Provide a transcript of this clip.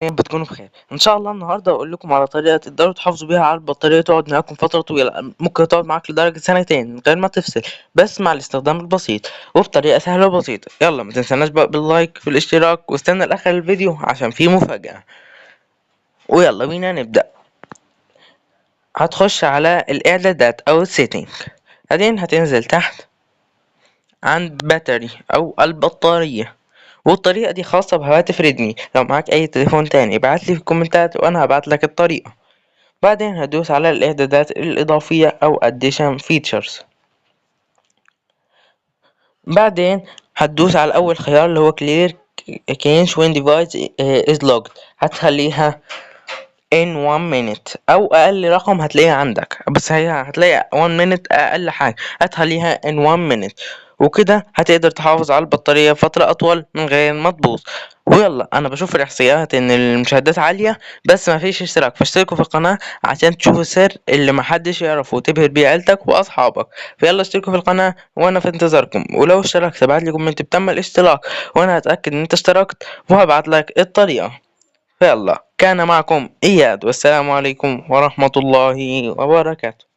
بتكونوا بخير ان شاء الله. النهارده اقول لكم على طريقه تقدروا تحافظوا بيها على البطارية تقعد معاكم فترة طويله، ممكن تقعد معاك لدرجة سنتين من غير ما تفصل، بس مع الاستخدام البسيط وبطريقة سهلة وبسيطه. يلا ما تنسوناش بقى بال like والاشتراك، واستنى لاخر الفيديو عشان فيه مفاجاة. ويلا بينا نبدا. هتخش على الاعدادات او ال setting، بعدين هتنزل تحت عند battery او البطاريه. والطريقة دي خاصة بهواتف ريدمي، لو معاك اي تليفون تاني ابعتلي في الكومنتات وانا هبعتلك الطريقة. بعدين هدوس على الاعدادات الاضافية او addition features، بعدين هتدوس على اول خيار اللي هو clear cache when device is locked، هتخليها in 1 minute او اقل رقم هتلاقيها عندك، بس هي هتلاقي 1 minute اقل حاجة، هتخليها in 1 minute، وكده هتقدر تحافظ على البطارية فترة أطول من غير ما تبوظ. ويلا أنا بشوف الإحصائيات إن المشاهدات عالية بس ما فيش اشتراك، فاشتركوا في القناة عشان تشوفوا السر اللي محدش يعرفه وتبهر بيه عيلتك وأصحابك. فيلا اشتركوا في القناة وأنا في انتظاركم، ولو اشتركت ابعتلي comment بتم الاشتراك وأنا هتأكد إن أنت اشتركت وهبعتلك الطريقة. فيلا كان معكم إياد، والسلام عليكم ورحمة الله وبركاته.